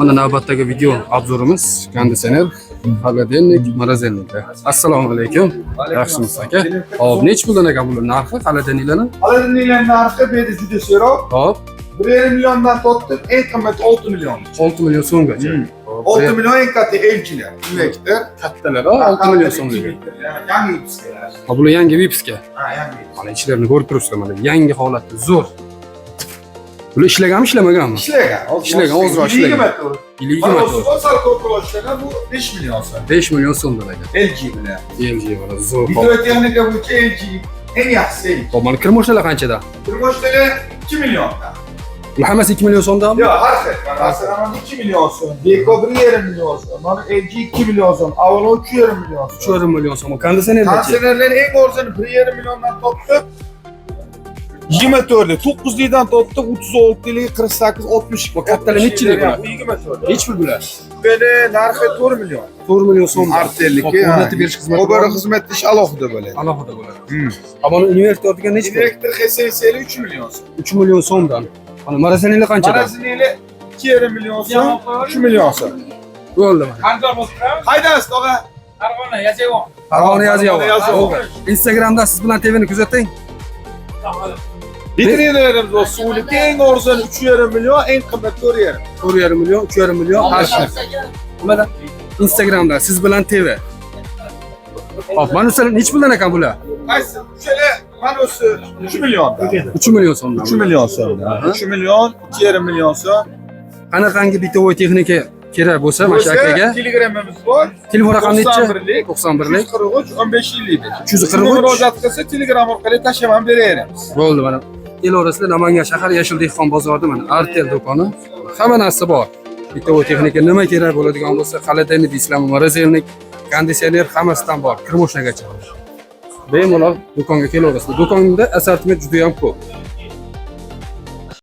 Mana navbatdagi video обзор imiz: konditsioner, холодильник, морозильник lar. Assalomu alaykum. Yaxshimisiz, aka? Xo'p, nechi puldan ekan bular narxi, холодильник larni? Холодильник lar narxi bu yerda juda serob. 1,5 milliondan tortib, eng qimmati 6 million. 6 million so'mgacha. 6 million eng katta LG'lar. Inverter. Kattalar, 6 million so'mga. Yangi выпуска lar. Ha, bular yangi выпуска. Ha, yangi выпуска. Mana ichlarini ko'rib turibsizlar, mana yangi holatda, zo'r. Bular ishlaganmi, ishlamaganmi? Ishlagan. Ishlagan, ozroq ishlagan. 20 to'rt. Yili Mana 24. bu sal ko'proq ishlagan, bu 5 million so'm. 5 million so'mdan aka. LG bilan. LG mana zo'r. Videotexnika bo'yicha LG eng yaxshisi LG. Xo'p, mana kirmoshnalar qanchadan? Kirmoshnalar 2 milliondan. Bular hammasi 2 million so'mdanmi? Yo'q, har xil. Mana masalan, 2 million so'm, Beko 1,5 million so'm, mana LG 2 million so'm, Avalon 3,5 million so'm. 3,5 million so'm. Konditsionerlarchi? Konditsionerlar eng arzoni 1,5 milliondan tortib, 24lik, 9likdan tortib, 36lik, 48, 60. Bu kattalar nechilik bular? 24. Nechi pul bular? Buni narxi 4 million. 4 million so'm. Artelliki. Hop, o'rnatib berish xizmati Obora bormi? Xizmat ish alohida bo'ladi. Alohida bo'ladi. Ha, mana invertor degan nechi pul? Elektr HSL 3 million so'm. 3 million so'mdan. Mana морозильник lar qanchadan? Морозильник lar 2,5 million so'm, 3 million so'm. Bo'ldi mana. Qancha bo'lib turamiz? Qaydasiz, tog'a? Farg'ona, Yozyovon. Farg'ona, Yozyovon. Yozyovon. Instagramda Siz bilan TVni kuzating. Vitrinalarimiz bor, suvniki eng arzoni 3,5 million, eng qimmat 4,5. 4,5 million, 3,5 million har xil. Nimada? Instagramda Siz bilan TV. Hop, mana shular nechi puldan ekan bular? Qaysi? O'shalar mana o'zi 3 milliondan. 3 million so'mdan. 3 million so'mdan. 3 million, 2,5 million so'm. Qanaqangi бытовой texnika kerak bo'lsa, mana shu akaga Telegramimiz bor. Telefon raqami nechi? 91lik 91lik 343 15 55. 343. Murojaat qilsa, Telegram orqali tashlab ham beraveramiz. Bo'ldi, mana kelaverasizlar. Namangan shahar, Yashil dehqon bozorida mana Artel do'koni. Hamma narsa bor. Бытовой texnika nima kerak bo'ladigan bo'lsa, холодильник deysizlarmi, морозильник, konditsioner, hammasidan bor, kirmoshnagacha. Bemalol do'konga kelaverasizlar. Do'konda assortiment juda ham ko'p.